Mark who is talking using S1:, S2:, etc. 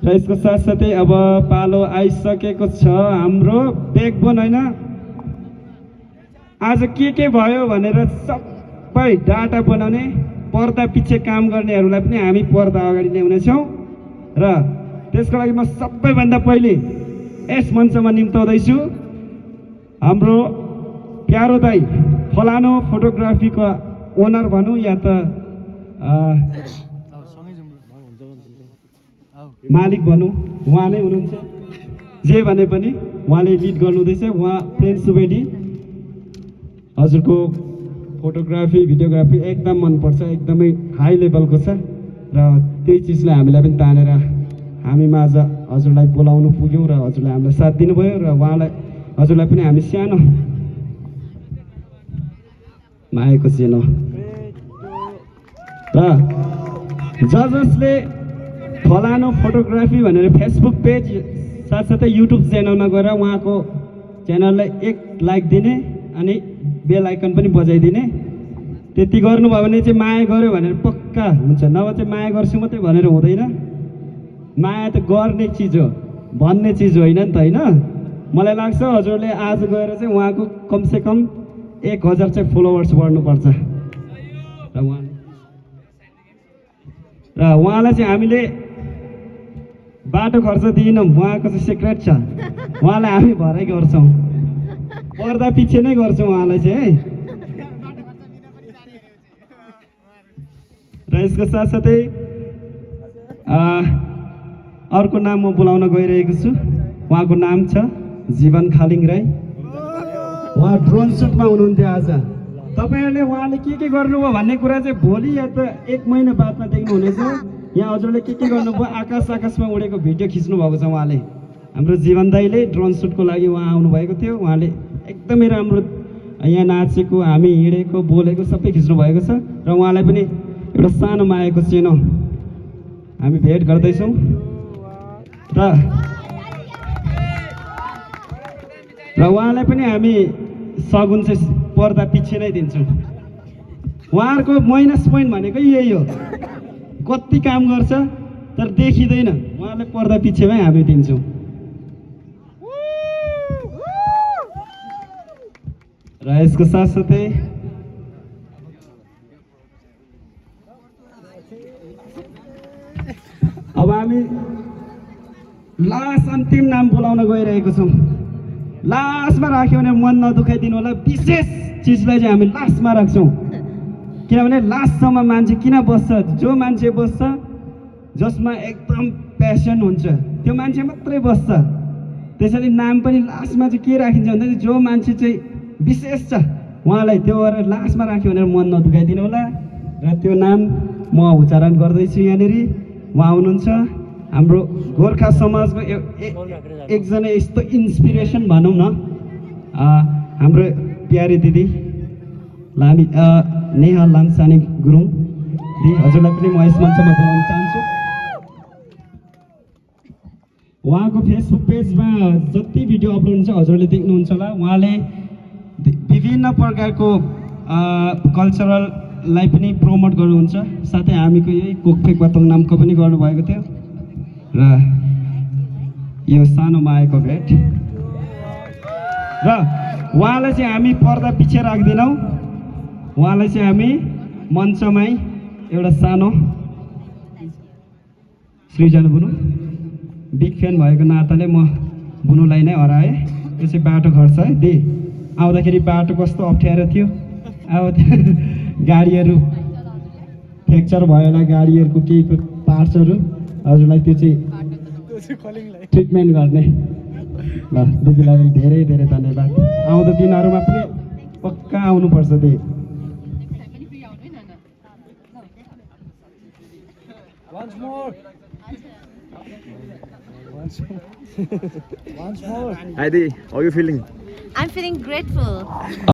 S1: र यसको साथसाथै अब पालो आइसकेको छ हाम्रो ब्याकबोन होइन। आज के भयो भनेर सबै डाटा बनाउने पर्दा पछि काम गर्नेहरूलाई पनि हामी पर्दा अगाडि ल्याउनेछौँ। र त्यसको लागि म सबैभन्दा पहिले यस मञ्चमा निम्ताउँदैछु हाम्रो प्यारो दाई, फलानो फोटोग्राफीको ओनर भनौँ या त मालिक भनौँ, उहाँ नै हुनुहुन्छ। जे भने पनि उहाँले लिड गर्नुहुँदैछ। उहाँ प्रेम सुवेदी। हजुरको फोटोग्राफी भिडियोग्राफी एकदम मनपर्छ, एकदमै हाई लेभलको छ र त्यही चिजलाई हामीलाई पनि तानेर हामीमा आज हजुरलाई बोलाउनु पुग्यौँ र हजुरले हामीलाई साथ दिनुभयो र उहाँलाई हजुरलाई पनि हामी सानो मायाको चिनो। र जसले फलानो फोटोग्राफी भनेर फेसबुक पेज साथसाथै युट्युब च्यानलमा गएर उहाँको च्यानललाई 1 लाइक दिने अनि बेल आइकन पनि बजाइदिने। त्यति गर्नुभयो भने चाहिँ माया गर्यो भनेर पक्का हुन्छ, नभए चाहिँ माया गर्छु मात्रै भनेर हुँदैन। माया त गर्ने चिज हो, भन्ने चिज होइन नि त, होइन? मलाई लाग्छ हजुरले आज गएर चाहिँ उहाँको कमसेकम 1000 चाहिँ फलोवर्स बढ्नुपर्छ। र उहाँलाई चाहिँ हामीले बाटो खर्च दिएनौँ, उहाँको चाहिँ सिक्रेट छ। उहाँलाई हामी भरै गर्छौँ, पर्दा पछि नै गर्छौँ उहाँलाई चाहिँ है। र यसको साथसाथै अर्को नाम म बोलाउन गइरहेको छु। उहाँको नाम छ जीवन खालिङ राई। उहाँ ड्रोन सुटमा हुनुहुन्थ्यो आज। तपाईँहरूले उहाँले के गर्नुभयो भन्ने कुरा चाहिँ भोलि या त 1 महिना बादमा देख्नुहुनेछ। यहाँ हजुरले के गर्नुभयो, आकाशमा उडेको भिडियो खिच्नु भएको छ उहाँले। हाम्रो जीवन दाईले ड्रोन सुटको लागि उहाँ आउनुभएको थियो। उहाँले एकदमै राम्रो यहाँ नाचेको, हामी हिँडेको, बोलेको सबै खिच्नु भएको छ। र उहाँलाई पनि एउटा सानो मायाको चिनो हामी भेट गर्दैछौँ। र उहाँलाई पनि हामी सगुन चाहिँ पर्दा पछि नै दिन्छौँ। उहाँहरूको माइनस पोइन्ट भनेको यही हो, कति काम गर्छ तर देखिँदैन, उहाँलाई पर्दा पछिमै हामी दिन्छौँ। र यसको साथसाथै अब हामी लास्ट अन्तिम नाम बोलाउन गइरहेको छौँ। लास्टमा राख्यो भने मन नदुखाइदिनु होला, विशेष चिजलाई चाहिँ हामी लास्टमा राख्छौँ। किनभने लास्टसम्म मान्छे किन बस्छ, जो मान्छे बस्छ जसमा एकदम प्यासन हुन्छ त्यो मान्छे मात्रै बस्छ। त्यसैले नाम पनि लास्टमा चाहिँ के राखिन्छ भन्दाखेरि जो मान्छे चाहिँ विशेष छ उहाँलाई त्यो गरेर लास्टमा राख्यो भनेर मन नदुखाइदिनु होला। र त्यो नाम म उच्चारण गर्दैछु। यहाँनिर उहाँ हुनुहुन्छ हाम्रो गोर्खा समाजको एकजना यस्तो इन्सपिरेसन भनौँ न, हाम्रो प्यारी दिदी नेहा लामसाने गुरुङ दिदी। हजुरलाई पनि म यस मञ्चमा बोलाउन चाहन्छु। उहाँको फेसबुक पेजमा जति भिडियो अपलोड हुन्छ हजुरले देख्नुहुन्छ होला। उहाँले विभिन्न प्रकारको कल्चरललाई पनि प्रमोट गर्नुहुन्छ। साथै हामीको यही कोकफेक बातोङ नामको पनि गर्नुभएको थियो। र यो सानो मायाको भेट। र उहाँलाई चाहिँ हामी पर्दा पछि राख्दैनौँ, उहाँलाई चाहिँ हामी मञ्चमै एउटा सानो सृजना बुनु बिग फ्यान भएको नाताले म बुनुलाई नै हराएँ। यो चाहिँ बाटो खर्च है दे। आउँदाखेरि बाटो कस्तो अप्ठ्यारो थियो, अब गाडीहरू फ्र्याक्चर भयो होला, गाडीहरूको केही पार्ट्सहरू हजुरलाई त्यो चाहिँ ट्रिटमेन्ट गर्ने। ल दिदीलाई पनि धेरै धेरै धन्यवाद। आउँदो दिनहरूमा पनि पक्का आउनुपर्छ दिदी।
S2: Heidi, how are you feeling?
S3: I'm feeling grateful.